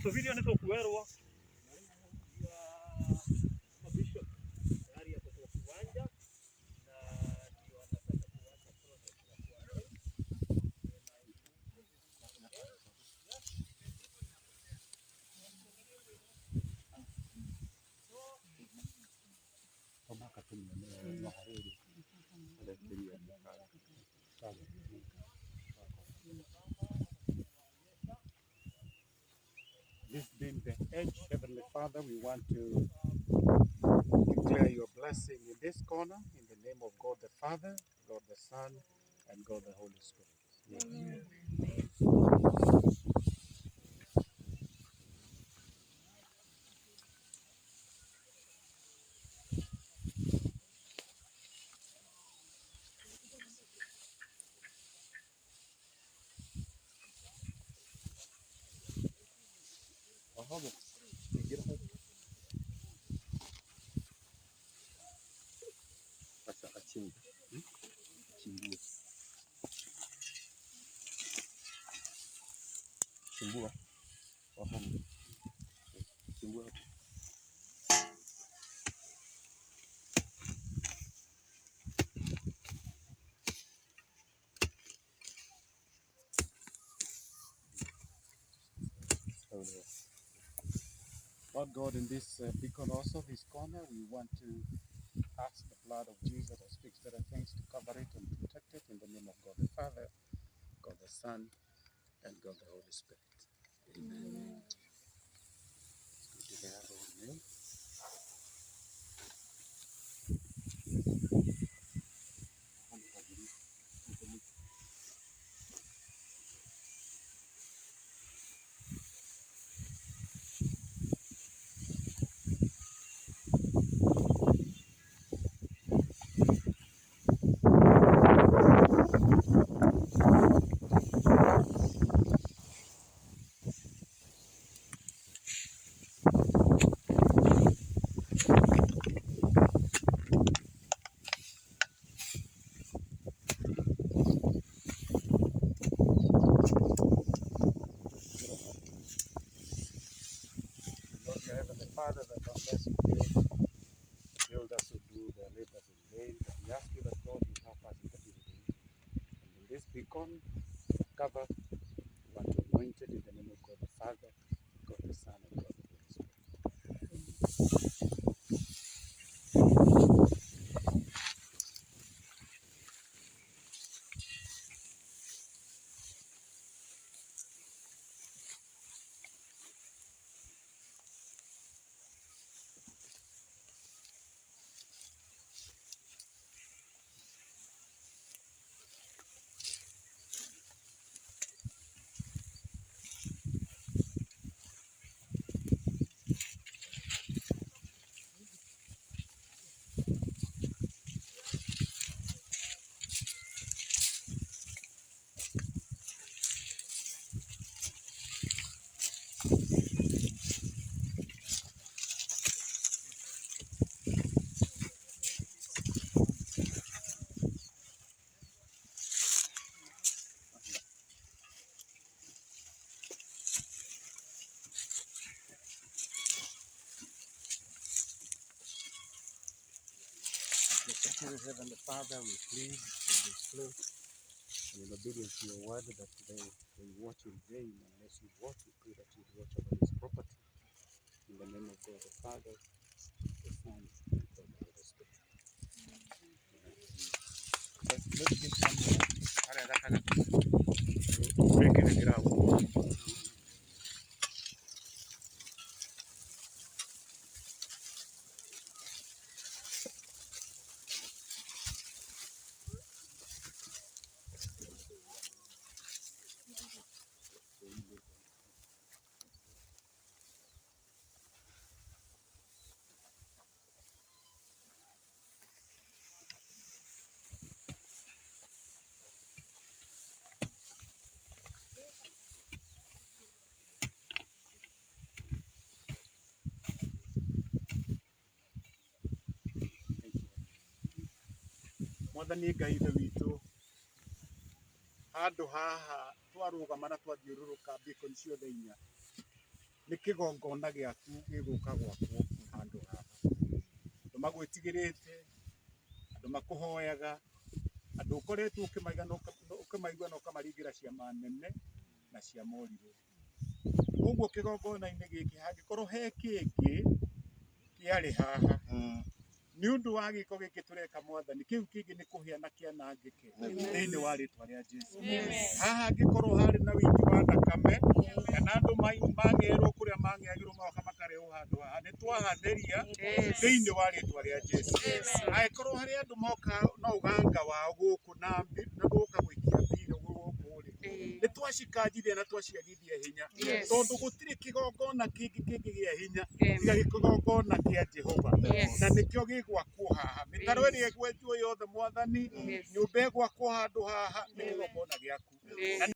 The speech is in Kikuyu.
So video nĩ tũkuerwo ya Bishop tayari ako kwa kiwanja na ndio anataka kuanza process ya kuanza. This being the edge, Heavenly Father, we want to declare your blessing in this corner in the name of God the Father, God the Son, and God the Holy Spirit. Amen. Sasa achimbe. Chimbua. Chimbua. Wahome. Chimbua hapo. Sawa. Lord God, in this beacon also, this corner, we want to ask the blood of Jesus that speaks better things to cover it and protect it in the name of God the Father, God the Son, and God the Holy Spirit. Amen. Let's go to the other one now. Lord, your Heavenly Father, that unless you build, the builders who do their labors in vain, but we ask you that God you help us in the building. And in this beacon cover, we want to anoint it in the name of God the Father, God the Son, and God the Holy Spirit. The Spirit, Heavenly Father, we plead in this place and in obedience to your word that they watch in vain unless you watch. We pray that you watch over this property. In the name of God the Father, the Son, and God the Holy Spirit. Let's get somewhere to break the ground. Mwathani Ngai Ithe witũ, handũ haha twarũgama na twathiũrũrũka beacon ciothe inya, Nĩ kĩgongona gĩaku gĩgũka gwakwo handũ haha. Andũ magwĩtigĩrĩte, andũ makũhoyaga, andũ ũkoretwo ũkĩmaigua na ũkamaringĩra ciama nene na cia morirũ. Ũguo kĩgongona-inĩ gĩkĩ hangĩkorwo he kĩngĩ kĩarĩ haha, nĩ ũndũ wa gĩko gĩkĩ tũreka Mwathani, kĩu kĩngĩ nĩ kũhĩa na kĩanangĩke thĩinĩ wa rĩtwa rĩa Jesu. Haha angĩkorwo harĩ na wĩiti wa thakame kana andũ mang'erwo kũrĩa mang'eagĩrwo magoka makarehwo handũ haha, nĩ twahatheria thĩinĩ wa rĩtwa rĩa Jesu. Angĩkorwo harĩ andũ moka na ũganga wao gũkũ na gũka gwĩkia mbirũ gũkũ rĩ, nĩ twacikanjithia na twaciagithia hinya, tondũ gũtirĩ kĩgongona kĩngĩ kĩngĩgĩa hinya tiga kĩgongona kĩa Jehova, na nĩkĩo gĩgwakwo haha. Mĩtaro ĩrĩa ĩgwenjwo yothe Mwathani, nyũmba ĩgwakwo handũ haha nĩ kĩgongona gĩaku.